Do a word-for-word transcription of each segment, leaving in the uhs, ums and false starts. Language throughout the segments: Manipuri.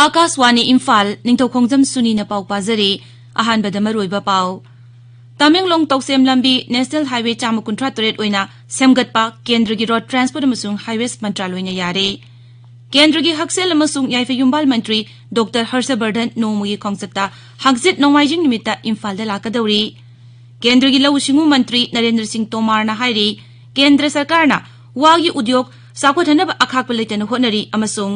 ꯑꯥꯀꯥꯁꯋꯥꯅꯤ ꯏꯝꯐꯥꯜ, ꯅꯤꯡꯊꯧꯈꯣꯡꯖꯝ ꯁꯨꯅꯤꯅ ꯄꯥꯎ ꯄꯥꯖꯔꯤ꯫ ꯑꯍꯥꯟꯕꯗ ꯃꯔꯨꯑꯣꯏꯕ ꯄꯥꯎ꯫ ꯇꯃꯦꯡꯂꯣꯡ ꯇꯧꯁꯦꯝ ꯂꯝꯕꯤ ꯅꯦꯁꯅꯦꯜ ꯍꯥꯏꯋꯦ ꯆꯥꯝꯃ ꯀꯨꯟꯊ꯭ꯔꯥ ꯇꯔꯦꯠ ꯑꯣꯏꯅ ꯁꯦꯝꯒꯠꯄ ꯀꯦꯟꯗ꯭ꯔꯒꯤ ꯔꯣꯗ ꯇ꯭ꯔꯥꯟꯁꯄꯣꯔꯠ ꯑꯃꯁꯨꯡ ꯍꯥꯏꯋꯦꯁ ꯃꯟꯇ꯭ꯔꯥꯂꯣꯏꯅ ꯌꯥꯔꯦ꯫ ꯀꯦꯟꯗ꯭ꯔꯒꯤ ꯍꯛꯁꯦꯜ ꯑꯃꯁꯨꯡ ꯌꯥꯏꯐ ꯌꯨꯝꯕꯥꯜ ꯃꯟꯇ꯭ꯔꯤ ꯗꯣꯛꯇꯔ ꯍꯔꯁꯕꯔꯙꯟ ꯅꯣꯡꯃꯒꯤ ꯈꯣꯡꯆꯠꯇ ꯍꯪꯆꯤꯠ ꯅꯣꯡꯃꯥꯏꯖꯤꯡ ꯅꯨꯃꯤꯠꯇ ꯏꯝꯐꯥꯜꯗ ꯂꯥꯛꯀꯗꯧꯔꯤ꯫ ꯀꯦꯟꯗ꯭ꯔꯒꯤ ꯂꯧꯎ ꯁꯤꯡꯎ ꯃꯟꯇ꯭ꯔꯤ ꯅꯔꯦꯟꯗ꯭ꯔ ꯁꯤꯡ ꯇꯣꯃꯥꯔꯅ ꯍꯥꯏꯔꯤ, ꯀꯦꯟꯗ꯭ꯔ ꯁꯔꯀꯥꯔꯅ ꯋꯥꯒꯤ ꯎꯗ꯭ꯌꯣꯛ ꯆꯥꯎꯈꯠꯍꯟꯅꯕ ꯑꯈꯥꯛꯄ ꯂꯩꯇꯅ ꯍꯣꯠꯅꯔꯤ ꯑꯃꯁꯨꯡ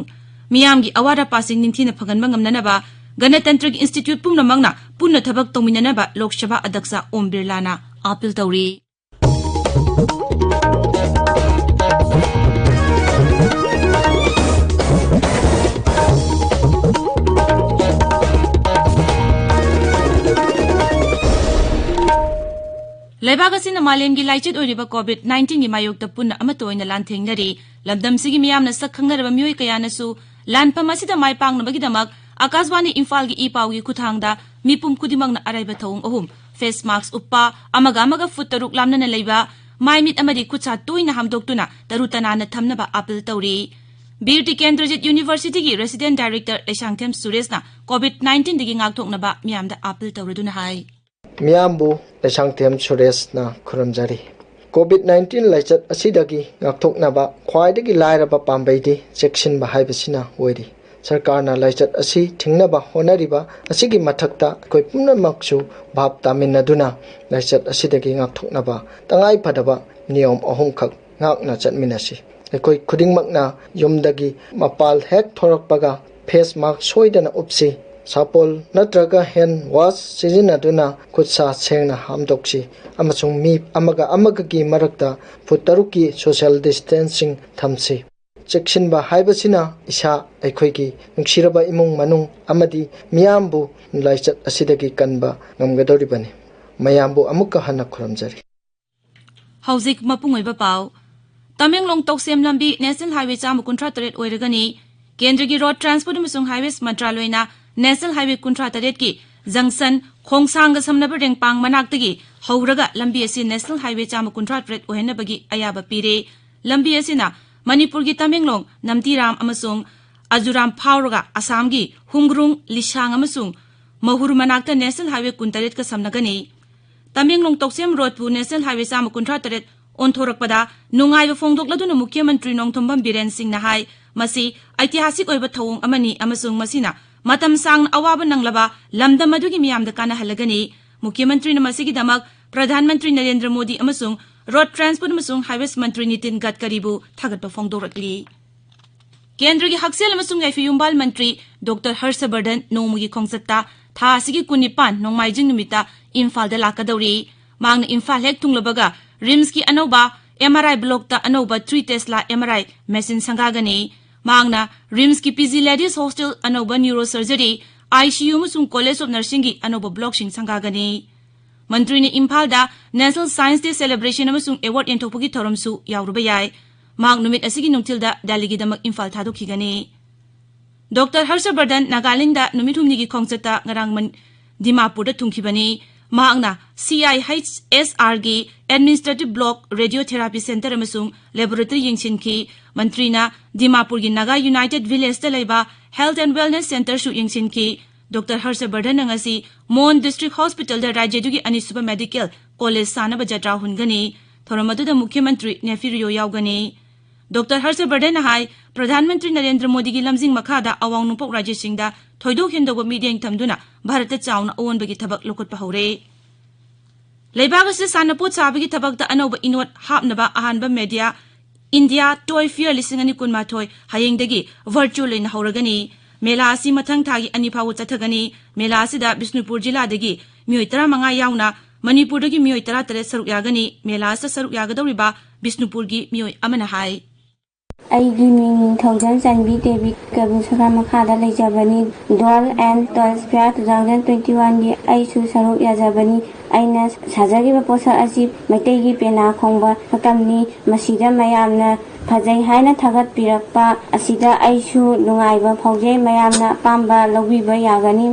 ꯃꯤꯌꯥꯝꯒꯤ ꯑꯋꯥꯠ ꯑꯄꯥꯁꯤꯡ ꯅꯤꯡꯊꯤꯅ ꯐꯪꯍꯟꯕ ꯉꯝꯅꯅꯕ ꯒꯅꯇꯟꯇ꯭ꯔꯒꯤ ꯏꯟꯁꯇꯤꯇ꯭ꯌꯨꯠ ꯄꯨꯝꯅꯃꯛꯅ ꯄꯨꯟꯅ ꯊꯕꯛ ꯇꯧꯃꯤꯟꯅꯅꯕ ꯂꯣꯛ ꯁꯚꯥ ꯑꯗ꯭ꯌꯛꯁ ꯑꯣꯝ ꯕꯤꯔꯂꯥꯅ ꯑꯥꯄꯤꯜ ꯇꯧꯔꯤ꯫ ꯂꯩꯕꯥꯛ ꯑꯁꯤꯅ ꯃꯥꯂꯦꯝꯒꯤ ꯂꯥꯏꯆꯠ ꯑꯣꯏꯔꯤꯕ ꯀꯣꯚꯤꯗ ꯅꯥꯏꯟꯇꯤꯟꯒꯤ ꯃꯥꯌꯣꯛꯇ ꯄꯨꯟꯅ ꯑꯃꯠꯇ ꯑꯣꯏꯅ ꯂꯥꯟꯊꯦꯡꯅꯔꯤ꯫ ꯂꯝꯗꯝꯁꯤꯒꯤ ꯃꯤꯌꯥꯝꯅ ꯁꯛ ꯈꯪꯅꯔꯕ ꯃꯤꯑꯣꯏ ꯀꯌꯥꯅꯁꯨ ꯂꯥꯟꯐꯝ ꯑꯁꯤꯗ ꯃꯥꯏ ꯄꯥꯛꯅꯕꯒꯤꯗꯃꯛ ꯑꯥꯀꯥꯁꯕꯥꯅꯤ ꯏꯝꯐꯥꯜꯒꯤ ꯏ ꯄꯥꯎꯒꯤ ꯈꯨꯠꯊꯥꯡꯗ ꯃꯤꯄꯨꯝ ꯈꯨꯗꯤꯡꯃꯛꯅ ꯑꯔꯥꯏꯕ ꯊꯧꯑꯣꯡ ꯑꯍꯨꯝ: ꯐꯦꯁ ꯃꯥꯁꯛ ꯎꯞꯄ, ꯑꯃꯒ ꯑꯃꯒ ꯐꯨꯠ ꯇꯔꯨꯛ ꯂꯥꯞꯅꯅ ꯂꯩꯕ, ꯃꯥꯏ ꯃꯤꯠ ꯑꯃꯗꯤ ꯈꯨꯠ ꯁꯥ ꯇꯣꯏꯅ ꯍꯥꯝꯗꯣꯛꯇꯨꯅ ꯇꯔꯨ ꯇꯅꯥꯟꯅ ꯊꯝꯅꯕ ꯑꯥꯄꯤꯜ ꯇꯧꯔꯤ꯫ ꯕꯤꯔ ꯇꯤꯀꯦꯟꯗ꯭ꯔꯖꯤꯠ ꯌꯨꯅꯤꯚꯔꯁꯤꯇꯤꯒꯤ ꯔꯦꯁꯤꯗꯦꯟꯠ ꯗꯥꯏꯔꯦꯛꯇꯔ ꯂꯩꯁꯥꯡꯊꯦꯝ ꯁꯨꯔꯦꯁꯅ ꯀꯣꯚꯤꯗ ꯅꯥꯏꯟꯇꯤꯟꯗꯒꯤ ꯉꯥꯛꯊꯣꯛꯅꯕ ꯃꯤꯌꯥꯝꯗ ꯑꯥꯄꯤꯜ ꯇꯧꯔꯗꯨꯅ ꯍꯥꯏ꯫ ꯃꯤꯌꯥꯝꯕꯨ ꯂꯩꯁꯥꯡꯊꯦꯝ ꯁꯨꯔꯦꯁꯅ ꯈꯨꯔꯨꯝꯖꯔꯤ꯫ ꯀꯣꯚꯤꯗ ꯅꯥꯏꯟꯇꯤꯟ ꯂꯥꯏꯆꯠ ꯑꯁꯤꯗꯒꯤ ꯉꯥꯛꯊꯣꯛꯅꯕ ꯈ꯭ꯋꯥꯏꯗꯒꯤ ꯂꯥꯏꯔꯕ ꯄꯥꯝꯕꯩꯗꯤ ꯆꯦꯛꯁꯤꯟꯕ ꯍꯥꯏꯕꯁꯤꯅ ꯑꯣꯏꯔꯤ꯫ ꯁꯔꯀꯥꯔꯅ ꯂꯥꯏꯆꯠ ꯑꯁꯤ ꯊꯤꯡꯅꯕ ꯍꯣꯠꯅꯔꯤꯕ ꯑꯁꯤꯒꯤ ꯃꯊꯛꯇ ꯑꯩꯈꯣꯏ ꯄꯨꯝꯅꯃꯛꯁꯨ ꯚꯥꯞ ꯇꯥꯃꯤꯟꯅꯗꯨꯅ ꯂꯥꯏꯆꯠ ꯑꯁꯤꯗꯒꯤ ꯉꯥꯛꯊꯣꯛꯅꯕ ꯇꯉꯥꯏ ꯐꯗꯕ ꯅꯤꯌꯣꯝ ꯑꯍꯨꯝꯈꯛ ꯉꯥꯛꯅ ꯆꯠꯃꯤꯟꯅꯁꯤ꯫ ꯑꯩꯈꯣꯏ ꯈꯨꯗꯤꯡꯃꯛꯅ ꯌꯨꯝꯗꯒꯤ ꯃꯄꯥꯜ ꯍꯦꯛ ꯊꯣꯔꯛꯄꯒ ꯐꯦꯁ ꯃꯥꯁꯛ ꯁꯣꯏꯗꯅ ꯎꯞꯁꯤ꯫ ꯁꯥꯄꯣꯜ ꯅꯠꯇ꯭ꯔꯒ ꯍꯦꯟ ꯋꯥꯁ ꯁꯤꯖꯤꯟꯅꯗꯨꯅ ꯈꯨꯠ ꯁꯥ ꯁꯦꯡꯅ ꯍꯥꯝꯗꯣꯛꯁꯤ ꯑꯃꯁꯨꯡ ꯃꯤ ꯑꯃꯒ ꯑꯃꯒꯒꯤ ꯃꯔꯛꯇ ꯐꯨꯠ ꯇꯔꯨꯛꯀꯤ ꯁꯣꯁꯤꯌꯦꯜ ꯗꯤꯁꯇꯦꯟꯁꯤꯡ ꯊꯝꯁꯤ꯫ ꯆꯦꯛꯁꯤꯟꯕ ꯍꯥꯏꯕꯁꯤꯅ ꯏꯁꯥ, ꯑꯩꯈꯣꯏꯒꯤ ꯅꯨꯡꯁꯤꯔꯕ ꯏꯃꯨꯡ ꯃꯅꯨꯡ ꯑꯃꯗꯤ ꯃꯤꯌꯥꯝꯕꯨ ꯂꯥꯏꯆꯠ ꯑꯁꯤꯗꯒꯤ ꯀꯟꯕ ꯉꯝꯒꯗꯧꯔꯤꯕꯅꯤ꯫ ꯃꯌꯥꯝꯕꯨ ꯑꯃꯨꯛꯀ ꯍꯟꯅ ꯈꯨꯔꯨꯝꯖꯔꯤ꯫ ꯍꯧꯖꯤꯛ ꯃꯄꯨꯡ ꯑꯣꯏꯕ ꯄꯥꯎ꯫ ꯇꯃꯦꯡꯂꯣꯡ ꯇꯧꯁꯦꯝ ꯂꯝꯕꯤ ꯅꯦꯁꯅꯦꯜ ꯍꯥꯏꯋꯦ ꯆꯥꯝꯃ ꯀꯨꯟꯊ꯭ꯔꯥ ꯇꯔꯦꯠ ꯑꯣꯏꯔꯒꯅꯤ꯫ ꯀꯦꯟꯗ꯭ꯔꯒꯤ ꯔꯣꯗ ꯇ꯭ꯔꯥꯟꯁꯄꯣꯔꯠ ꯑꯃꯁꯨꯡ ꯍꯥꯏꯋꯦꯁ ꯃꯟꯇ꯭ꯔꯥꯂꯣꯏꯅ ꯅꯦꯁꯅꯦꯜ ꯍꯥꯏꯋꯦ ꯀꯨꯟꯊ꯭ꯔꯥ ꯇꯔꯦꯠꯀꯤ ꯖꯪꯁꯟ ꯈꯣꯡꯁꯥꯡꯒ ꯁꯝꯅꯕ ꯔꯦꯡꯄꯥꯡ ꯃꯅꯥꯛꯇꯒꯤ ꯍꯧꯔꯒ ꯂꯝꯕꯤ ꯑꯁꯤ ꯅꯦꯁꯅꯦꯜ ꯍꯥꯏꯋꯦ ꯆꯥꯝꯃ ꯀꯨꯟꯊ꯭ꯔꯥ ꯇꯔꯦꯠ ꯑꯣꯏꯍꯟꯅꯕꯒꯤ ꯑꯌꯥꯕ ꯄꯤꯔꯦ꯫ ꯂꯝꯕꯤ ꯑꯁꯤꯅ ꯃꯅꯤꯄꯨꯔꯒꯤ ꯇꯃꯦꯡꯂꯣꯡ, ꯅꯝꯇꯤꯔꯥꯝ ꯑꯃꯁꯨꯡ ꯑꯖꯨꯔꯥꯝ ꯐꯥꯎꯔꯒ ꯑꯁꯥꯝꯒꯤ ꯍꯨꯝꯒ꯭ꯔꯨꯡ, ꯂꯤꯁꯥꯡ ꯑꯃꯁꯨꯡ ꯃꯍꯨꯔ ꯃꯅꯥꯛꯇ National Highway ꯀꯨꯟꯇꯔꯦꯠꯀ ꯁꯝꯅꯒꯅꯤ꯫ Tamenglong ꯇꯧꯁꯦꯝ ꯔꯣꯗꯄꯨ National Highway ꯆꯥꯝꯃ ꯀꯨꯟꯊ꯭ꯔꯥ ꯇꯔꯦꯠ ꯑꯣꯟꯊꯣꯔꯛꯄꯗ ꯅꯨꯡꯉꯥꯏꯕ ꯐꯣꯡꯗꯣꯛꯂꯗꯨꯅ ꯃꯨꯈ꯭ꯌ ꯃꯟꯇ꯭ꯔꯤ ꯅꯣꯡꯊꯣꯝꯕꯝ ꯕꯤꯔꯦꯟ ꯁꯤꯡꯅ ꯍꯥꯏ, ꯃꯁꯤ ꯑꯩꯇꯤꯍꯥꯁꯤꯛ ꯑꯣꯏꯕ ꯊꯧꯑꯣꯡ ꯑꯃꯅꯤ ꯑꯃꯁꯨꯡ ꯃꯁꯤꯅ ꯃꯇꯝ ꯁꯥꯡꯅ ꯑꯋꯥꯕ ꯅꯪꯂꯕ ꯂꯝꯗꯝ ꯑꯗꯨꯒꯤ ꯃꯤꯌꯥꯝꯗ ꯀꯥꯟꯅꯍꯜꯂꯒꯅꯤ꯫ ꯃꯨꯈ꯭ꯌ ꯃꯟꯇ꯭ꯔꯤꯅ ꯃꯁꯤꯒꯤꯗꯃꯛ ꯄ꯭ꯔꯙꯥꯟ ꯃꯟꯇ꯭ꯔꯤ ꯅꯔꯦꯟꯗ꯭ꯔ ꯃꯣꯗꯤ ꯑꯃꯁꯨꯡ ꯔꯣꯗ ꯇ꯭ꯔꯥꯟꯁꯄꯣꯔꯠ ꯑꯃꯁꯨꯡ ꯍꯥꯏꯋꯦꯁ ꯃꯟꯇ꯭ꯔꯤ ꯅꯤꯇꯤꯟ ꯒꯗꯀꯔꯤꯕꯨ ꯊꯥꯒꯠꯄ ꯐꯣꯡꯗꯣꯔꯛꯂꯤ꯫ ꯀꯦꯟꯗ꯭ꯔꯒꯤ ꯍꯛꯁꯦꯜ ꯑꯃꯁꯨꯡ ꯌꯥꯏꯐ ꯌꯨꯝꯕꯥꯜ ꯃꯟꯇ꯭ꯔꯤ ꯗꯣꯛꯇꯔ ꯍꯔꯁ ꯕꯔꯙꯟ ꯅꯣꯡꯃꯒꯤ ꯈꯣꯡꯆꯠꯇ ꯊꯥ ꯑꯁꯤꯒꯤ ꯀꯨꯟꯅꯤꯄꯥꯟ ꯅꯣꯡꯃꯥꯏꯖꯤꯡ ꯅꯨꯃꯤꯠꯇ ꯏꯝꯐꯥꯜꯗ ꯂꯥꯛꯀꯗꯧꯔꯤ꯫ ꯃꯍꯥꯛꯅ ꯏꯝꯐꯥꯜ ꯍꯦꯛ ꯊꯨꯡꯂꯕꯒ ꯔꯤꯝꯁꯀꯤ ꯑꯅꯧꯕ ꯑꯦꯝ ꯑꯥꯔ ꯑꯥꯏ ꯕ꯭ꯂꯣꯛꯇ ꯑꯅꯧꯕ three Tesla M R I machine ꯁꯪꯒꯥꯒꯅꯤ꯫ ꯃꯍꯥꯛꯅ ꯔꯤꯝꯁꯀꯤ P G Ladies Hostel ꯑꯅꯧꯕ Neurosurgery, I C U ꯑꯃꯁꯨꯡ College of Nursingꯒꯤ ꯑꯅꯧꯕ ꯕ꯭ꯂꯣꯛꯁꯤꯡ ꯁꯪꯒꯥꯒꯅꯤ꯫ ꯃꯟꯇ꯭ꯔꯤꯅ ꯏꯝꯐꯥꯜꯗ National Science Day celebration ꯑꯃꯁꯨꯡ award ꯌꯦꯟꯊꯣꯛꯄꯒꯤ ꯊꯧꯔꯝꯁꯨ ꯌꯥꯎꯔꯨꯕ ꯌꯥꯏ꯫ ꯃꯍꯥꯛ ꯅꯨꯃꯤꯠ ꯑꯁꯤꯒꯤ ꯅꯨꯡꯊꯤꯜꯗ ꯗꯦꯜꯂꯤꯒꯤꯗꯃꯛ ꯏꯝꯐꯥꯜ ꯊꯥꯗꯣꯛꯈꯤꯒꯅꯤ꯫ ꯗꯣꯛꯇꯔ ꯍꯔꯁ ꯕꯔꯙꯟ ꯅꯥꯒꯥꯂꯦꯟꯗ ꯅꯨꯃꯤꯠ ꯍꯨꯝꯅꯤꯒꯤ ꯈꯣꯡꯆꯠꯇ ꯉꯔꯥꯡ ꯃꯟ-, ꯗꯤꯃꯥꯄꯨꯔꯗ ꯊꯨꯡꯈꯤꯕꯅꯤ꯫ ꯃꯍꯥꯛꯅ C I H S Rꯒꯤ Administrative Block Radiotherapy Center ꯑꯃꯁꯨꯡ Laboratory ꯌꯦꯡꯁꯤꯟꯈꯤ꯫ ꯃꯟꯇ꯭ꯔꯤꯅ ꯗꯤꯃꯥꯄꯨꯔꯒꯤ Naga United Villageꯇ ꯂꯩꯕ Health and Wellness Centreꯁꯨ ꯌꯦꯡꯁꯤꯟꯈꯤ꯫ ꯗꯣꯛꯇꯔ ꯍꯔꯁ ꯕꯔꯙꯟꯅ ꯉꯁꯤ ꯃꯣꯟ District Hospitalꯗ ꯔꯥꯖ꯭ꯌꯗꯨꯒꯤ ꯑꯅꯤꯁꯨꯕ Medical College ꯁꯥꯅꯕ ꯖꯇ꯭ꯔꯥ ꯍꯨꯟꯒꯅꯤ꯫ ꯊꯧꯔꯝ ꯑꯗꯨꯗ ꯃꯨꯈ꯭ꯌ ꯃꯟꯇ꯭ꯔꯤ ꯅꯦꯐꯤ ꯔꯤꯑꯣ ꯌꯥꯎꯒꯅꯤ꯫ ꯗꯣꯛꯇꯔ ꯍꯔꯁ ꯕꯔꯙꯟꯅ ꯍꯥꯏ, ꯄ꯭ꯔꯙꯥꯟ ꯃꯟꯇ꯭ꯔꯤ ꯅꯔꯦꯟꯗ꯭ꯔ ꯃꯣꯗꯤꯒꯤ ꯂꯝꯖꯤꯡ ꯃꯈꯥꯗ ꯑꯋꯥꯡ ꯅꯣꯡꯄꯣꯛ ꯔꯥꯖ꯭ꯌꯁꯤꯡꯗ ꯊꯣꯏꯗꯣꯛ ꯍꯦꯟꯗꯣꯛꯄ ꯃꯤꯠꯌꯦꯡ ꯊꯝꯗꯨꯅ ꯚꯥꯔꯠꯇ ꯆꯥꯎꯅ ꯑꯑꯣꯟꯕꯒꯤ ꯊꯕꯛ ꯂꯧꯈꯠꯄ ꯍꯧꯔꯦ꯫ ꯂꯩꯕꯥꯛ ꯑꯁꯤꯗ ꯁꯥꯟꯅꯄꯣꯠ ꯁꯥꯕꯒꯤ ꯊꯕꯛꯇ ꯑꯅꯧꯕ ꯏꯅꯣꯠ ꯍꯥꯞꯅꯕ ꯑꯍꯥꯟꯕ ꯃꯦꯗꯤꯌꯥ ꯏꯟꯗꯤꯌꯥ ꯇꯣꯏ ꯐꯤꯌꯔ ꯂꯤꯁꯤꯡ ꯑꯅꯤ ꯀꯨꯟꯃꯥꯊꯣꯏ ꯍꯌꯦꯡꯗꯒꯤ virtual ꯑꯣꯏꯅ ꯍꯧꯔꯒꯅꯤ꯫ ꯃꯦꯂꯥ ꯑꯁꯤ ꯃꯊꯪ ꯊꯥꯒꯤ ꯑꯅꯤ ꯐꯥꯎꯕ ꯆꯠꯊꯒꯅꯤ꯫ ꯃꯦꯂꯥ ꯑꯁꯤꯗ ꯕꯤꯁꯅꯨꯄꯨꯔ ꯖꯤꯂꯥꯗꯒꯤ ꯃꯤꯑꯣꯏ ꯇꯔꯥꯃꯉꯥ ꯌꯥꯎꯅ ꯃꯅꯤꯄꯨꯔꯗꯒꯤ ꯃꯤꯑꯣꯏ ꯇꯔꯥꯇꯔꯦꯠ ꯁꯔꯨꯛ ꯌꯥꯒꯅꯤ꯫ ꯃꯦꯂꯥ ꯑꯁꯤꯗ ꯁꯔꯨꯛ ꯌꯥꯒꯗꯧꯔꯤꯕ ꯕꯤꯁꯅꯨꯄꯨꯔꯒꯤ ꯃꯤꯑꯣꯏ ꯑꯃꯅ ꯍꯥꯏ꯫ ꯑꯩꯒꯤ ꯃꯤꯡ ꯅꯤꯡꯊꯧꯖꯝ ꯆꯟꯕꯤ ꯗꯦꯕꯤ ꯀꯕꯨꯁꯀꯥ ꯃꯈꯥꯗ ꯂꯩꯖꯕꯅꯤ꯫ Doll and Toys Fair two thousand twenty-oneꯒꯤ ꯑꯩꯁꯨ ꯁꯔꯨꯛ ꯌꯥꯖꯕꯅꯤ꯫ ꯑꯩꯅ ꯁꯥꯖꯈꯤꯕ ꯄꯣꯠꯁꯛ ꯑꯁꯤ ꯃꯩꯇꯩꯒꯤ ꯄꯦꯅꯥ ꯈꯣꯡꯕ ꯁꯛꯇꯝꯅꯤ꯫ ꯃꯁꯤꯗ ꯃꯌꯥꯝꯅ ꯐꯖꯩ ꯍꯥꯏꯅ ꯊꯥꯒꯠꯄꯤꯔꯛꯄ ꯑꯁꯤꯗ ꯑꯩꯁꯨ ꯅꯨꯡꯉꯥꯏꯕ ꯐꯥꯎꯖꯩ꯫ ꯃꯌꯥꯝꯅ ꯑꯄꯥꯝꯕ ꯂꯧꯕꯤꯕ ꯌꯥꯒꯅꯤ꯫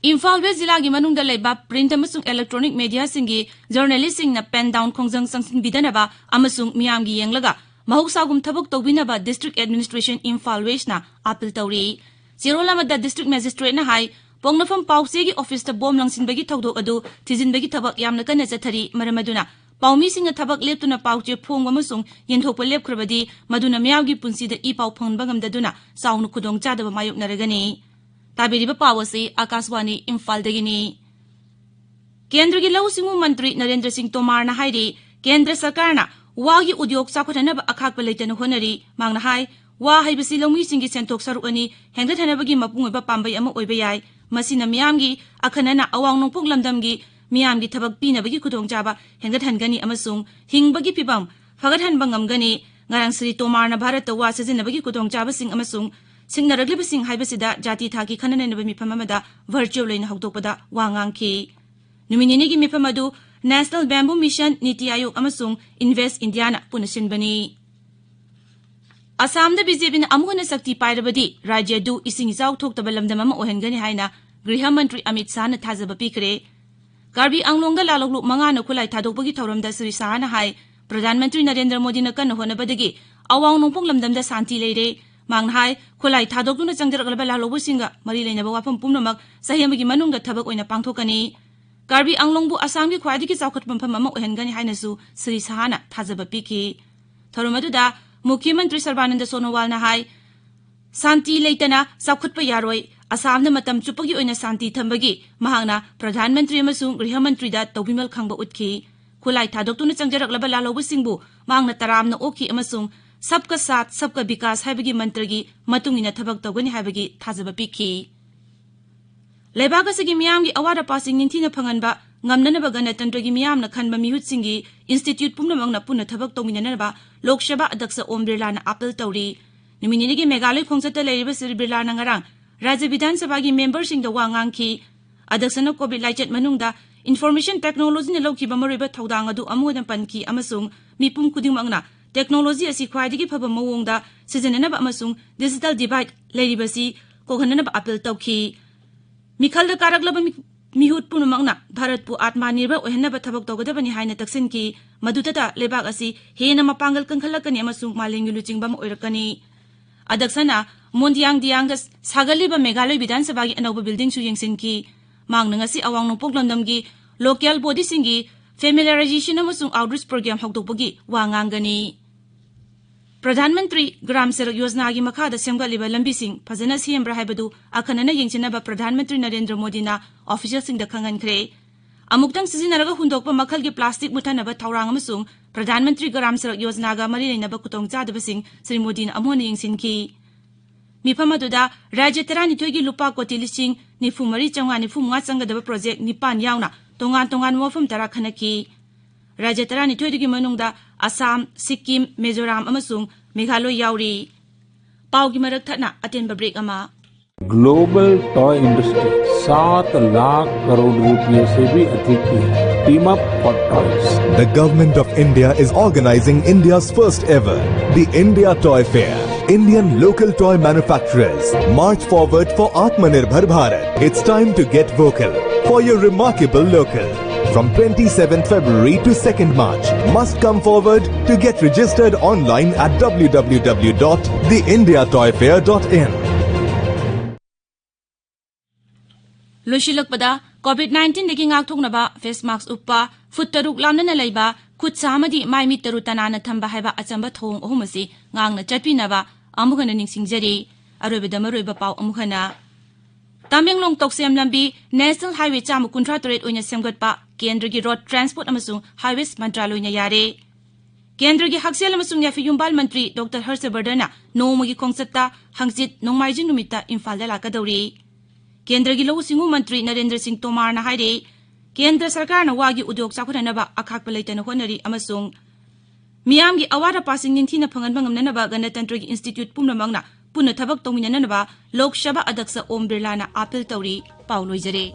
ꯏꯝꯐꯥꯜ ꯋꯦꯁ ꯖꯤꯂꯥꯒꯤ ꯃꯅꯨꯡꯗ ꯂꯩꯕ print ꯑꯃꯁꯨꯡ electronic mediaꯁꯤꯡꯒꯤ journalistꯁꯤꯡꯅ pen down ꯈꯣꯡꯖꯪ ꯆꯪꯁꯤꯟꯕꯤꯗꯅꯕ ꯑꯃꯁꯨꯡ ꯃꯤꯌꯥꯝꯒꯤ ꯌꯦꯡꯂꯒ ꯃꯍꯧꯁꯥꯒꯨꯝ ꯊꯕꯛ ꯇꯧꯕꯤꯅꯕ District Administration Imphal Westꯅ appeal ꯇꯧꯔꯤ꯫ ꯆꯦꯔꯣꯜ ꯑꯃꯗ District Magistrateꯅ ꯍꯥꯏ, ꯄꯣꯛꯅꯐꯝ ꯄꯥꯎꯆꯦꯒꯤ officeꯇ bomb ꯂꯪꯁꯤꯟꯕꯒꯤ ꯊꯧꯗꯣꯛ ꯑꯗꯨ ꯊꯤꯖꯤꯟꯕꯒꯤ ꯊꯕꯛ ꯌꯥꯝꯅ ꯀꯟꯅ ꯆꯠꯊꯔꯤ꯫ ꯃꯔꯝ ꯑꯗꯨꯅ ꯄꯥꯎꯃꯤꯁꯤꯡꯅ ꯊꯕꯛ ꯂꯦꯞꯇꯨꯅ ꯄꯥꯎꯆꯦ ꯐꯣꯡꯕ ꯑꯃꯁꯨꯡ ꯌꯦꯟꯊꯣꯛꯄ ꯂꯦꯞꯈ꯭ꯔꯕꯗꯤ ꯃꯗꯨꯅ ꯃꯤꯌꯥꯝꯒꯤ ꯄꯨꯟꯁꯤꯗ ꯏ ꯄꯥꯎ ꯐꯪꯍꯟꯕ ꯉꯝꯗꯗꯨꯅ ꯆꯥꯎꯅ ꯈꯨꯗꯣꯡꯆꯥꯗꯕ ꯃꯥꯌꯣꯛꯅꯔꯒꯅꯤ꯫ ꯇꯥꯕꯤꯔꯤꯕ ꯄꯥꯎ ꯑꯁꯤ ꯑꯥꯀꯥꯁꯕꯥꯅꯤ ꯏꯝꯐꯥꯜꯗꯒꯤꯅꯤ꯫ ꯀꯦꯟꯗ꯭ꯔꯒꯤ ꯂꯧꯎ ꯁꯤꯡꯎ ꯃꯟꯇ꯭ꯔꯤ ꯅꯔꯦꯟꯗ꯭ꯔ ꯁꯤꯡ ꯇꯣꯃꯥꯔꯅ ꯍꯥꯏꯔꯤ, ꯀꯦꯟꯗ꯭ꯔ ꯁꯔꯀꯥꯔꯅ ꯋꯥꯒꯤ ꯎꯗ꯭ꯌꯣꯛ ꯆꯥꯎꯈꯠꯍꯟꯅꯕ ꯑꯈꯥꯛꯄ ꯂꯩꯇꯅ ꯍꯣꯠꯅꯔꯤ꯫ ꯃꯍꯥꯛꯅ ꯍꯥꯏ, ꯋꯥ ꯍꯥꯏꯕꯁꯤ ꯂꯧꯃꯤꯁꯤꯡꯒꯤ ꯁꯦꯟꯊꯣꯛ ꯁꯔꯨꯛ ꯑꯅꯤ ꯍꯦꯟꯒꯠꯍꯟꯅꯕꯒꯤ ꯃꯄꯨꯡ ꯑꯣꯏꯕ ꯄꯥꯝꯕꯩ ꯑꯃ ꯑꯣꯏꯕ ꯌꯥꯏ꯫ ꯃꯁꯤꯅ ꯃꯤꯌꯥꯝꯒꯤ, ꯑꯈꯟꯅꯅ ꯑꯋꯥꯡ ꯅꯣꯡꯄꯣꯛ ꯂꯝꯗꯝꯒꯤ ꯃꯤꯌꯥꯝꯒꯤ ꯊꯕꯛ ꯄꯤꯅꯕꯒꯤ ꯈꯨꯗꯣꯡꯆꯥꯕ ꯍꯦꯟꯒꯠꯍꯟꯒꯅꯤ ꯑꯃꯁꯨꯡ ꯍꯤꯡꯕꯒꯤ ꯐꯤꯚꯝ ꯐꯒꯠꯍꯟꯕ ꯉꯝꯒꯅꯤ꯫ ꯉꯔꯥꯡ ꯁ꯭ꯔꯤ ꯇꯣꯃꯥꯔꯅ ꯚꯥꯔꯠꯇ ꯋꯥ ꯁꯤꯖꯤꯟꯅꯕꯒꯤ ꯈꯨꯗꯣꯡꯆꯥꯕꯁꯤꯡ ꯑꯃꯁꯨꯡ ꯁꯤꯡꯅꯔꯛꯂꯤꯕꯁꯤꯡ ꯍꯥꯏꯕꯁꯤꯗ ꯖꯥꯇꯤ ꯊꯥꯛꯀꯤ ꯈꯟꯅ ꯅꯩꯅꯕ ꯃꯤꯐꯝ ꯑꯃꯗ virtual ꯑꯣꯏꯅ ꯍꯧꯗꯣꯛꯄꯗ ꯋꯥ ꯉꯥꯡꯈꯤ꯫ ꯅꯨꯃꯤꯠ ꯅꯤꯅꯤꯒꯤ ꯃꯤꯐꯝ ꯑꯗꯨ National Bamboo Mission, ꯅꯤꯇꯤ ꯑꯥꯌꯣꯒ ꯑꯃꯁꯨꯡ Invest Indiaꯅ ꯄꯨꯟꯅ ꯁꯤꯟꯕꯅꯤ꯫ ꯑꯁꯥꯝꯗ BJPꯅ ꯑꯃꯨꯛ ꯍꯟꯅ ꯁꯛꯇꯤ ꯄꯥꯏꯔꯕꯗꯤ ꯔꯥꯖ꯭ꯌ ꯑꯗꯨ ꯏꯁꯤꯡ ꯏꯆꯥꯎ ꯊꯣꯛꯇꯕ ꯂꯝꯗꯝ ꯑꯃ ꯑꯣꯏꯍꯟꯒꯅꯤ ꯍꯥꯏꯅ ꯒ꯭ꯔꯤꯍ ꯃꯟꯇ꯭ꯔꯤ ꯑꯃꯤꯠ ꯁꯥꯍꯅ ꯊꯥꯖꯕ ꯄꯤꯈ꯭ꯔꯦ꯫ ꯀꯥꯔꯕꯤ ꯑꯪꯂꯣꯡꯗ ꯂꯥꯜꯍꯧꯂꯨꯞ ꯃꯉꯥꯅ ꯈꯨꯠꯂꯥꯏ ꯊꯥꯗꯣꯛꯄꯒꯤ ꯊꯧꯔꯝꯗ ꯁ꯭ꯔꯤ ꯁꯥꯍꯅ ꯍꯥꯏ, ꯄ꯭ꯔꯙꯥꯟ ꯃꯟꯇ꯭ꯔꯤ ꯅꯔꯦꯟꯗ꯭ꯔ ꯃꯣꯗꯤꯅ ꯀꯟꯅ ꯍꯣꯠꯅꯕꯗꯒꯤ ꯑꯋꯥꯡ ꯅꯣꯡꯄꯣꯛ ꯂꯝꯗꯝꯗ ꯁꯥꯟꯇꯤ ꯂꯩꯔꯦ꯫ ꯃꯍꯥꯛꯅ ꯍꯥꯏ, ꯈꯨꯠꯂꯥꯏ ꯊꯥꯗꯣꯛꯇꯨꯅ ꯆꯪꯖꯔꯛꯂꯕ ꯂꯥꯜꯍꯧꯕꯁꯤꯡꯒ ꯃꯔꯤ ꯂꯩꯅꯕ ꯋꯥꯐꯝ ꯄꯨꯝꯅꯃꯛ ꯆꯍꯤ ꯑꯃꯒꯤ ꯃꯅꯨꯡꯗ ꯊꯕꯛ ꯑꯣꯏꯅ ꯄꯥꯡꯊꯣꯛꯀꯅꯤ꯫ ꯀꯥꯔꯕꯤ ꯑꯪꯂꯣꯡꯕꯨ ꯑꯁꯥꯝꯒꯤ ꯈ꯭ꯋꯥꯏꯗꯒꯤ ꯆꯥꯎꯈꯠꯄ ꯃꯐꯝ ꯑꯃ ꯑꯣꯏꯍꯟꯒꯅꯤ ꯍꯥꯏꯅꯁꯨ ꯁ꯭ꯔꯤ ꯁꯥꯍꯅ ꯊꯥꯖꯕ ꯄꯤꯈꯤ꯫ ꯊꯧꯔꯝ ꯑꯗꯨꯗ ꯃꯨꯈ꯭ꯌ ꯃꯟꯇ꯭ꯔꯤ ꯁꯔꯕꯥꯅꯟꯗ ꯁꯣꯅꯣꯋꯥꯜꯅ ꯍꯥꯏ, ꯁꯥꯟꯇꯤ ꯂꯩꯇꯅ ꯆꯥꯎꯈꯠꯄ ꯌꯥꯔꯣꯏ꯫ ꯑꯁꯥꯝꯅ ꯃꯇꯝ ꯆꯨꯞꯄꯒꯤ ꯑꯣꯏꯅ ꯁꯥꯟꯇꯤ ꯊꯝꯕꯒꯤ ꯃꯍꯥꯛꯅ ꯄ꯭ꯔꯙꯥꯟ ꯃꯟꯇ꯭ꯔꯤ ꯑꯃꯁꯨꯡ ꯒ꯭ꯔꯤꯍ ꯃꯟꯇ꯭ꯔꯤꯗ ꯇꯧꯕꯤꯃꯜ ꯈꯪꯕ ꯎꯠꯈꯤ꯫ ꯈꯨꯠꯂꯥꯏ ꯊꯥꯗꯣꯛꯇꯨꯅ ꯆꯪꯖꯔꯛꯂꯕ ꯂꯥꯜꯍꯧꯕꯁꯤꯡꯕꯨ ꯃꯍꯥꯛꯅ ꯇꯔꯥꯝꯅ ꯑꯣꯛꯈꯤ ꯑꯃꯁꯨꯡ ꯁꯕꯀꯥ ꯁꯥꯊ ꯁꯕꯀꯥ ꯕꯤꯀꯥꯁ ꯍꯥꯏꯕꯒꯤ ꯃꯟꯇ꯭ꯔꯒꯤ ꯃꯇꯨꯡ ꯏꯟꯅ ꯊꯕꯛ ꯇꯧꯒꯅꯤ ꯍꯥꯏꯕꯒꯤ ꯊꯥꯖꯕ ꯄꯤꯈꯤ꯫ ꯂꯩꯕꯥꯛ ꯑꯁꯤꯒꯤ ꯃꯤꯌꯥꯝꯒꯤ ꯑꯋꯥꯠ ꯑꯄꯥꯁꯤꯡ ꯅꯤꯡꯊꯤꯅ ꯐꯪꯍꯟꯕ ꯉꯝꯅꯅꯕ ꯒꯅꯇꯟꯇ꯭ꯔꯒꯤ ꯃꯤꯌꯥꯝꯅ ꯈꯟꯕ ꯃꯤꯍꯨꯠꯁꯤꯡꯒꯤ institute ꯄꯨꯝꯅꯃꯛꯅ ꯄꯨꯟꯅ ꯊꯕꯛ ꯇꯧꯃꯤꯟꯅꯅꯕ ꯂꯣꯛ ꯁꯚꯥ ꯑꯗ꯭ꯌꯛꯁ ꯑꯣꯝ ꯕꯤꯔꯂꯥꯅ appeal ꯇꯧꯔꯤ꯫ ꯅꯨꯃꯤꯠ ꯅꯤꯅꯤꯒꯤ ꯃꯦꯘꯥꯂꯣꯏ ꯈꯣꯡꯆꯠꯇ ꯂꯩꯔꯤꯕ ꯁ꯭ꯔꯤ ꯕꯤꯔꯂꯥꯅ ꯉꯔꯥꯡ ꯔꯥꯖ꯭ꯌ ꯕꯤꯙꯥꯟ ꯁꯚꯥꯒꯤ memberꯁꯤꯡꯗ ꯋꯥ ꯉꯥꯡꯈꯤ꯫ ꯑꯗ꯭ꯌꯛꯁꯅ COVID ꯂꯥꯏꯆꯠ ꯃꯅꯨꯡꯗ information technologyꯅ ꯂꯧꯈꯤꯕ ꯃꯔꯨꯑꯣꯏꯕ ꯊꯧꯗꯥꯡ ꯑꯗꯨ ꯑꯃꯨꯛ ꯍꯟꯅ ꯄꯟꯈꯤ ꯑꯃꯁꯨꯡ ꯃꯤꯄꯨꯝ ꯈꯨꯗꯤꯡꯃꯛꯅ technology ꯑꯁꯤ ꯈ꯭ꯋꯥꯏꯗꯒꯤ ꯐꯕ ꯃꯑꯣꯡꯗ ꯁꯤꯖꯤꯟꯅꯅꯕ ꯑꯃꯁꯨꯡ digital divide ꯂꯩꯔꯤꯕꯁꯤ ꯀꯣꯛꯍꯟꯅꯅꯕ appeal ꯇꯧꯈꯤ꯫ ꯃꯤꯈꯜꯗ ꯀꯥꯔꯛꯂꯕ ꯃꯤ-, ꯃꯤꯍꯨꯠ ꯄꯨꯝꯅꯃꯛꯅ ꯚꯥꯔꯠꯄꯨ ꯑꯥꯠꯃꯥ ꯅꯤꯔꯚꯔ ꯑꯣꯏꯍꯟꯅꯕ ꯊꯕꯛ ꯇꯧꯒꯗꯕꯅꯤ ꯍꯥꯏꯅ ꯇꯛꯁꯤꯟꯈꯤ꯫ ꯃꯗꯨꯗꯇ ꯂꯩꯕꯥꯛ ꯑꯁꯤ ꯍꯦꯟꯅ ꯃꯄꯥꯡꯒꯜ ꯀꯟꯈꯠꯂꯛꯀꯅꯤ ꯑꯃꯁꯨꯡ ꯃꯥꯂꯦꯝꯒꯤ ꯂꯨꯆꯤꯡꯕ ꯑꯃ ꯑꯣꯏꯔꯛꯀꯅꯤ꯫ ꯑꯗꯛꯁꯅ ꯃꯣꯟꯗꯤꯌꯥꯡ ꯗꯤꯌꯥꯡꯗ ꯁꯥꯒꯠꯂꯤꯕ ꯃꯦꯘꯥꯂꯣꯏ ꯕꯤꯙꯥꯟ ꯁꯚꯥꯒꯤ ꯑꯅꯧꯕ ꯕꯤꯜꯗꯤꯡꯁꯨ ꯌꯦꯡꯁꯤꯟꯈꯤ꯫ ꯃꯍꯥꯛꯅ ꯉꯁꯤ ꯑꯋꯥꯡ ꯅꯣꯡꯄꯣꯛ ꯂꯝꯗꯝꯒꯤ ꯂꯣꯀꯦꯜ ꯕꯣꯗꯤꯁꯤꯡꯒꯤ ꯐꯦꯃꯤꯂꯤꯌꯥꯔꯥꯏꯖꯦꯁꯟ ꯑꯃꯁꯨꯡ ꯑꯥꯎꯠꯔꯤꯆ ꯄ꯭ꯔꯣꯒ꯭ꯔꯥꯝ ꯍꯧꯗꯣꯛꯄꯒꯤ ꯋꯥ ꯉꯥꯡꯒꯅꯤ꯫ ꯄ꯭ꯔꯙꯥꯟ ꯃꯟꯇ꯭ꯔꯤ ꯒ꯭ꯔꯥꯝ ꯁꯔꯛ ꯌꯣꯖꯅꯥꯒꯤ ꯃꯈꯥꯗ ꯁꯦꯝꯒꯠꯂꯤꯕ ꯂꯝꯕꯤꯁꯤꯡ ꯐꯖꯅ ꯁꯦꯝꯕ꯭ꯔꯥ ꯍꯥꯏꯕꯗꯨ ꯑꯈꯟꯅꯅ ꯌꯦꯡꯁꯤꯟꯅꯕ ꯄ꯭ꯔꯙꯥꯟ ꯃꯟꯇ꯭ꯔꯤ ꯅꯔꯦꯟꯗ꯭ꯔ ꯃꯣꯗꯤꯅ ꯑꯣꯐꯤꯁꯤꯌꯦꯜꯁꯤꯡꯗ ꯈꯪꯍꯟꯈ꯭ꯔꯦ꯫ ꯑꯃꯨꯛꯇꯪ ꯁꯤꯖꯤꯟꯅꯔꯒ ꯍꯨꯟꯗꯣꯛꯄ ꯃꯈꯜꯒꯤ ꯄ꯭ꯂꯥꯁꯇꯤꯛ ꯃꯨꯠꯊꯅꯕ ꯊꯧꯔꯥꯡ ꯑꯃꯁꯨꯡ ꯄ꯭ꯔꯙꯥꯟ ꯃꯟꯇ꯭ꯔꯤ ꯒ꯭ꯔꯥꯝ ꯁꯔꯛ ꯌꯣꯖꯅꯥꯒ ꯃꯔꯤ ꯂꯩꯅꯕ ꯈꯨꯗꯣꯡꯆꯥꯗꯕꯁꯤꯡ ꯁ꯭ꯔꯤ ꯃꯣꯗꯤꯅ ꯑꯃꯨꯛ ꯍꯟꯅ ꯌꯦꯡꯁꯤꯟꯈꯤ꯫ ꯃꯤꯐꯝ ꯑꯗꯨꯗ ꯔꯥꯖ꯭ꯌ ꯇꯔꯥꯅꯤꯊꯣꯏꯒꯤ ꯂꯨꯄꯥ ꯀꯣꯇꯤ ꯂꯤꯁꯤꯡ ꯅꯤꯐꯨ ꯃꯔꯤ ꯆꯥꯝꯃꯉꯥ ꯅꯤꯐꯨ ꯃꯉꯥ ꯆꯪꯒꯗꯕ ꯄ꯭ꯔꯣꯖꯦꯛ ꯅꯤꯄꯥꯟ ꯌꯥꯎꯅ ꯇꯣꯉꯥꯟ ꯇꯣꯉꯥꯟꯕ ꯋꯥꯐꯝ ꯇꯔꯥ ꯈꯟꯅꯈꯤ꯫ ꯔꯥꯖ꯭ꯌ ꯇꯔꯥꯅꯤꯊꯣꯏꯗꯨꯒꯤ ꯃꯅꯨꯡꯗ ꯑꯁꯥꯝ, ꯁꯤꯛꯀꯤꯝ, ꯃꯤꯖꯣꯔꯥꯝ ꯑꯃꯁꯨꯡ ꯃꯦꯘꯥꯂꯣꯏ ꯌꯥꯎꯔꯤ꯫ ꯄꯥꯎꯒꯤ ꯃꯔꯛ ꯊꯠꯅ ꯑꯇꯦꯟꯕ ꯕ꯭ꯔꯦꯛ ꯑꯃ꯫ Global Toy Industry, सात लाख करोड़ रुपए से भी अधिक की है। Team up for toys. The Government of India is organizing India's first ever, the India Toy Fair. Indian local toy manufacturers, march forward for Atmanirbhar Bharat. It's time to get vocal for your remarkable local. From twenty-seventh February to second March, must come forward to get registered online at w w w dot the india toy fair dot in. ꯂꯣꯏꯁꯤꯜꯂꯛꯄꯗ, ꯀꯣꯚꯤꯗ ꯅꯥꯏꯟꯇꯤꯟꯗꯒꯤ ꯉꯥꯛꯊꯣꯛꯅꯕ ꯐꯦꯁ ꯃꯥꯛꯁ ꯎꯞꯄ, ꯐꯨꯠ ꯇꯔꯨꯛ ꯂꯥꯞꯅꯅ ꯂꯩꯕ, ꯈꯨꯠ ꯁꯥ ꯑꯃꯗꯤ ꯃꯥꯏ ꯃꯤꯠ ꯇꯔꯨ ꯇꯅꯥꯟꯅ ꯊꯝꯕ ꯍꯥꯏꯕ ꯑꯆꯝꯕ ꯊꯧꯑꯣꯡ ꯑꯍꯨꯝ ꯑꯁꯤ ꯉꯥꯛꯅ ꯆꯠꯄꯤꯅꯕ ꯑꯃꯨꯛ ꯍꯟꯅ ꯅꯤꯡꯁꯤꯡꯖꯔꯤ꯫ ꯑꯔꯣꯏꯕꯗ ꯃꯔꯨꯑꯣꯏꯕ ꯄꯥꯎ ꯑꯃꯨꯛ ꯍꯟꯅ꯫ ꯇꯃꯦꯡꯂꯣꯡ ꯇꯧꯁꯦꯝ ꯂꯝꯕꯤ ꯅꯦꯁꯅꯦꯜ ꯍꯥꯏꯋꯦ ꯆꯥꯝꯃ ꯀꯨꯟꯊ꯭ꯔꯥ ꯇꯔꯦꯠ ꯑꯣꯏꯅ ꯁꯦꯝꯒꯠꯄ ꯀꯦꯟꯗ꯭ꯔꯒꯤ ꯔꯣꯗ ꯇ꯭ꯔꯥꯟꯁꯄꯣꯔꯠ ꯑꯃꯁꯨꯡ ꯍꯥꯏꯋꯦꯁ ꯃꯟꯇ꯭ꯔꯥꯂꯣꯏꯅ ꯌꯥꯔꯦ꯫ ꯀꯦꯟꯗ꯭ꯔꯒꯤ ꯍꯛꯁꯦꯜ ꯑꯃꯁꯨꯡ ꯌꯥꯏꯐ ꯌꯨꯝꯕꯥꯜ ꯃꯟꯇ꯭ꯔꯤ ꯗꯣꯛꯇꯔ ꯍꯔꯁ ꯕꯔꯙꯟꯅ ꯅꯣꯡꯃꯒꯤ ꯈꯣꯡꯆꯠꯇ ꯍꯪꯆꯤꯠ ꯅꯣꯡꯃꯥꯏꯖꯤꯡ ꯅꯨꯃꯤꯠꯇ ꯏꯝꯐꯥꯜꯗ ꯂꯥꯛꯀꯗꯧꯔꯤ꯫ ꯀꯦꯟꯗ꯭ꯔꯒꯤ ꯂꯧꯎ ꯁꯤꯡꯎ ꯃꯟꯇ꯭ꯔꯤ ꯅꯔꯦꯟꯗ꯭ꯔ ꯁꯤꯡ ꯇꯣꯃꯥꯔꯅ ꯍꯥꯏꯔꯤ, ꯀꯦꯟꯗ꯭ꯔ ꯁꯔꯀꯥꯔꯅ ꯋꯥꯒꯤ ꯎꯗꯣꯛ ꯆꯥꯎꯈꯠꯍꯟꯅꯕ ꯑꯈꯥꯛꯄ ꯂꯩꯇꯅ ꯍꯣꯠꯅꯔꯤ ꯑꯃꯁꯨꯡ ꯃꯤꯌꯥꯝꯒꯤ ꯑꯋꯥꯠ ꯑꯄꯥꯁꯤꯡ ꯅꯤꯡꯊꯤꯅ ꯐꯪꯍꯟꯕ ꯉꯝꯅꯅꯕ ꯒꯅꯇꯟꯇ꯭ꯔꯒꯤ ꯏꯟꯁꯇꯤꯇ꯭ꯌꯨꯠ ꯄꯨꯝꯅꯃꯛꯅ ꯄꯨꯟꯅ ꯊꯕꯛ ꯇꯧꯃꯤꯟꯅꯅꯕ ꯂꯣꯛ ꯁꯚꯥ ꯑꯗꯛꯁ ꯑꯣꯝ ꯕꯤꯔꯂꯥꯅ ꯑꯥꯄꯤꯜ ꯇꯧꯔꯤ꯫ ꯄꯥꯎ ꯂꯣꯏꯖꯔꯦ꯫